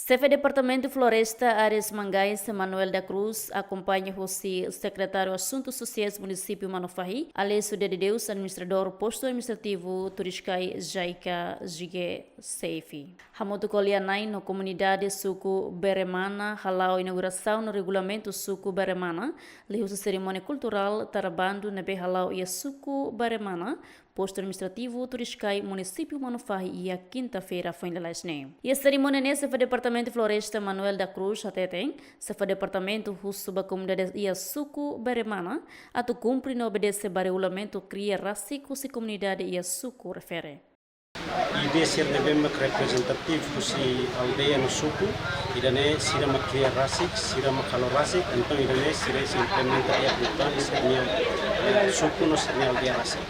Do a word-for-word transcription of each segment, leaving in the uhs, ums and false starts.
Xefe Departamentu Floresta Ares Mangais, Manuel da Cruz, akompaña hosi Sekretáriu Asuntus Sosiais Munisípiu Manufahi, Alessio de Deus, Administradór Postu Administrativu Turiscai, Jaika Jige Seifi. Hamutuk ho lia-na'in no komunidade suku Beremana hala'o inaugurasaun regulamentu suku Beremana, liuhusi serimónia kulturál Tara Bandu ne'ebé hala'o iha suku Beremana, Postu Administrativu Turiscai, Munisípiu Manufahi, iha kinta-feira foin lalais ne'e. Iha serimónia ne'e, Xefe Departamentu Floresta Manuel da Cruz hateten, Xefe Departamentu husu ba komunidade iha suku Beremana atu kumpre no obedese ba regulamentu kria rasik husi komunidade iha suku refere. I D sira ne'ebé mak reprezentativu husi aldeia no suku, ida-ne'e sira mak kria rasik, sira mak halo rasik, entaun ida-ne'e sira sei implementa iha bukan sira-nia, eh, suku no sira-nia aldeia rasik.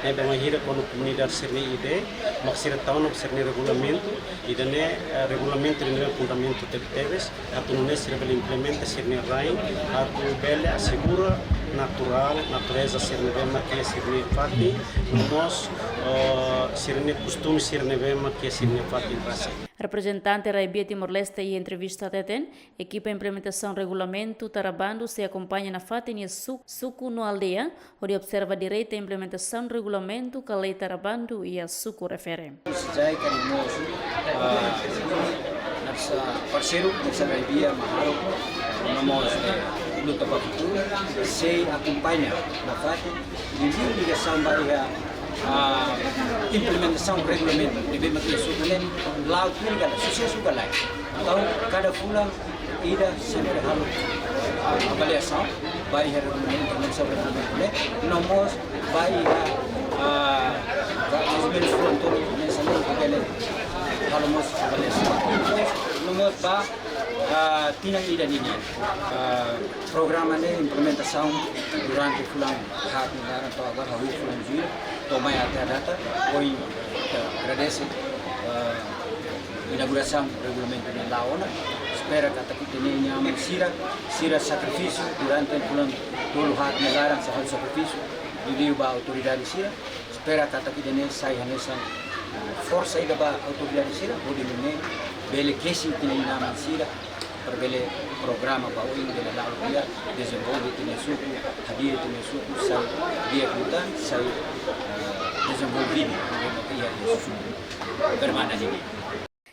Ne'ebé bainhira kuandu komunidade sira-nia I D, mak sira tau ona sira-nia regulamentu, ida-ne'e, eh, regulamentu ida-ne'e fundamentu tebetebes, atu nune'e sira bele implementa sira-nia rain, atu bele asegura naturál, natureza sira ne'ebé mak iha sira-nia fatin, no mós, eh, sira-nia kostume sira ne'ebé mak iha sira-nia fatin rasik. Reprezentante RAEBIA Timor-Leste iha entrevista hateten, ekipa implementasaun regulamentu Tara Bandu sei akompaña nafatin iha su-, suku no aldeia, hodi observa direta implementasaun regulamentu ka lei Tara Bandu iha suku refere. Sejak kami mós, ah, nasa parseiru, nasa RAEBIA mak halo, no mós, eh, luta ba futuru, sei akompaña nafatin, liuliu ligasaun ba iha, ah, implementasaun regulamentu ne'ebé mak iha suku ne'e, la'o tuir ka lae, susesu ka lae. Entaun, kada fulan, ida sempre halo, ah, avaliasaun, ba iha regulamentu, implementasaun regulamentu ne'e, no mós ba iha, ah, mais ou menus fulan tolu, mensalmente bele halo mós avaliasaun. No mós ba, ah, tinan ida ninian. Ah, programa ne'e implementasaun durante fulan haat nia laran to'o agora, hahú fulan Jullu, to'o mai até a data, ohin, eh, agradese, eh, inaugurasaun regulamentu ne'e la'o ona. Espera katak ita-nia inan-aman sira, sira sakrifísiu durante fulan tolu haat nia laran, sira halo sakrifísiu, liuliu ba autoridade sira. Espera katak ida-ne'e sai hanesan forsa ida ba autoridade sira, hodi nune'e bele kesi ita-nia inan-aman sira, para bele programa ba oin bele la'o di'ak, dezenvolve ita-nia suku, hadi'a ita-nia suku, sai di'ak liután, sai, eh, dezenvolvidu, iha suku Beremana nian.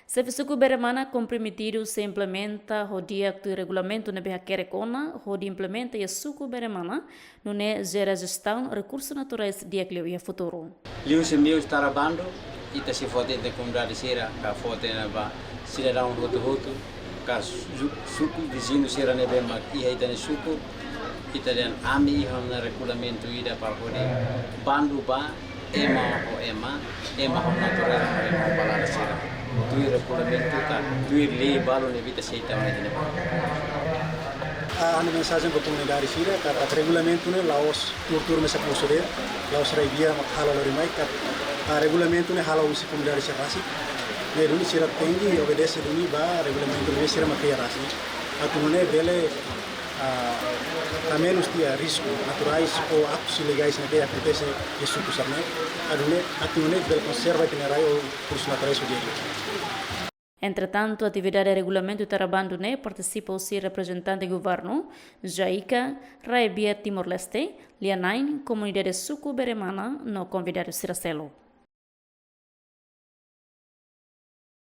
Xefe suku Beremana komprometidu sei implementa ho di'ak tuir regulamentu ne'ebé hakerek ona hodi implementa iha suku Beremana, nune'e jere jestaun rekursu naturais di'ak liu iha futuru. Liuhusi meius Tara Bandu, ita sei fó hatene komunidade sira, ka fó hatene ba sidadaun hotu-hotu, ka su-, suku viziñu sira ne'ebé mak iha ita-nia suku, ita dehan ami iha ona regulamentu ida para hodi bandu ba ema ho ema, ema ho natureza, ema ho balada sira. Tuir regulamentu ka, tuir lei balu ne'ebé ita sei tau ona iha ne'ebá. Ah, ha'u-nia mensajen ba komunidade sira, katak regulamentu ne'e la'ós tuur-tuur mesak mosu de'it, la'ós RAEBIA mak halo lori mai, katak, ah, regulamentu ne'e halo husi komunidade sira rasik. Ne'e duni sira tenke obedese duni ba regulamentu ne'e sira mak kria rasik. Atu nune'e bele, ah, hamenus tiha risku naturais ou aktus ilegais ne'ebé akontese iha suku sira-ne'e. Atu nune'e, atu nune'e bele konserva ita-nia rai ou rekursu naturais ho di'ak. Entretantu, atividade regulamentu Tara Bandu ne'e partisipa husi reprezentante governu, JICA, RAEBIA Timor-Leste, lia-na'in, komunidade suku Beremana, no konvidadu sira seluk.